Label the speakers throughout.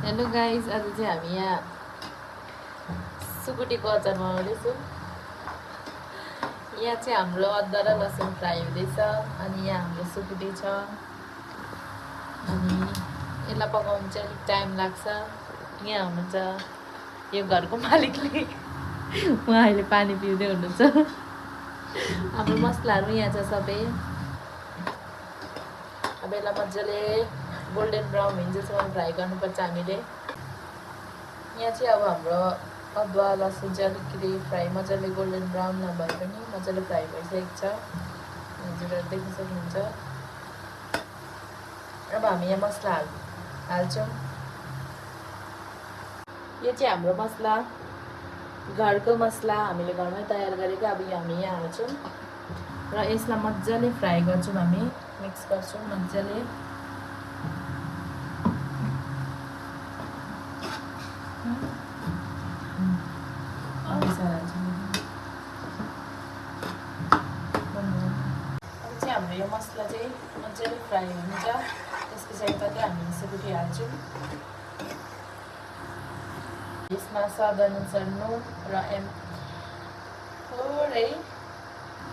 Speaker 1: Hello guys, आज चाहिँ हामी यहाँ सुकुटीको अचार बनाउँदैछौँ। यहाँ चाहिँ हाम्रो अदुवा र लसुन फ्राई हुँदैछ अनि यहाँ हाम्रो सुकुटी छ। अनि यसलाई पकाउनु चाहिँ अलिक टाइम लाग्छ। यहाँ हुनुहुन्छ यो घरको मालिकले, उहाँ अहिले पानी पिउँदै हुनुहुन्छ। हाम्रो मसलाहरू यहाँ छ सबै। अब यसलाई मजाले गोल्डन ब्राउन हुन्जेलसम्म फ्राई गर्नुपर्छ हामीले। यहाँ चाहिँ अब हाम्रो अदुवा लसुन चाहिँ अलिकति फ्राई मजाले गोल्डन ब्राउन नभए पनि मजाले फ्राई भइसकेको छ, हजुरहरू देख्न सक्नुहुन्छ। अब हामी यहाँ मसला हाल्छौँ। यो चाहिँ हाम्रो मसला, घरको मसला हामीले घरमै तयार गरेको। अब यो हामी यहाँ हाल्छौँ र यसलाई मजाले फ्राई गर्छौँ, हामी मिक्स गर्छौँ मजाले। हाम्रो यो मसला चाहिँ मजाले फ्राई हुन्छ। त्यस पछाडि मात्रै हामी सुकुटी हाल्छौँ। यसमा स्वादअनुसार नुन र थोरै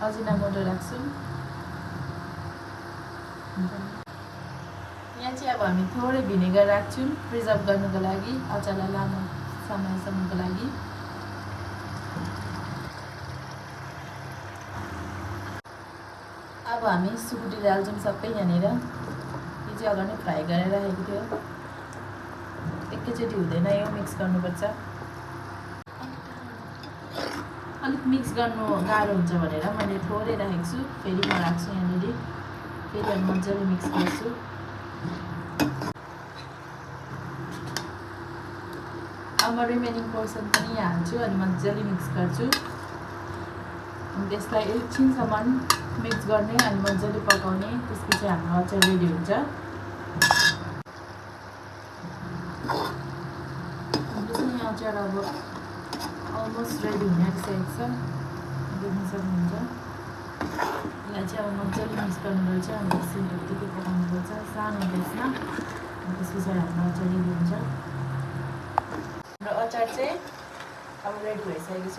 Speaker 1: अजिनामोटो राख्छौँ। यहाँ चाहिँ अब हामी थोरै भिनेगर राख्छौँ प्रिजर्भ गर्नुको लागि, अचारलाई लामो समयसम्मको लागि। अब हामी सुकुटी हाल्छौँ सबै यहाँनिर। यो चाहिँ अगाडि फ्राई गरेर राखेको थियो, एकैचोटि हुँदैन, यो मिक्स गर्नुपर्छ। अलिक मिक्स गर्नु गाह्रो हुन्छ भनेर मैले थोरै राखेको छु, फेरि म राख्छु यहाँनिर, फेरि अनि मजाले मिक्स गर्छु। अब म रिमेनिङ पोर्सन पनि यहाँ हाल्छु अनि मजाले मिक्स गर्छु। त्यसलाई एकछिनसम्म मिक्स गर्ने अनि मजाले पकाउने। त्यसपछि हाम्रो अचार रेडी हुन्छ। यहाँ अचार अब अलमोस्ट रेडी हुन आँटिसकेको छ, देख्न सक्नुहुन्छ। यसलाई चाहिँ अब मजाले मिक्स गर्नुपर्छ अनि एकछिन यत्तिकै पकाउनुपर्छ सानो ग्यासमा। त्यस पछाडि हाम्रो अचार रेडी हुन्छ। हाम्रो अचार चाहिँ अब रेडी भइसकेको छ,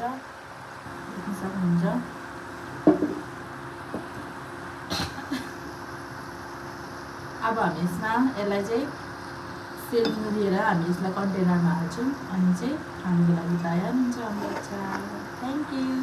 Speaker 1: देख्न सक्नुहुन्छ। अब हामी यसलाई चाहिँ सेल लिएर हामी यसलाई कन्टेनरमा हाल्छौँ अनि चाहिँ खानुको लागि तयार हुन्छ हाम्रो अचार। Thank you.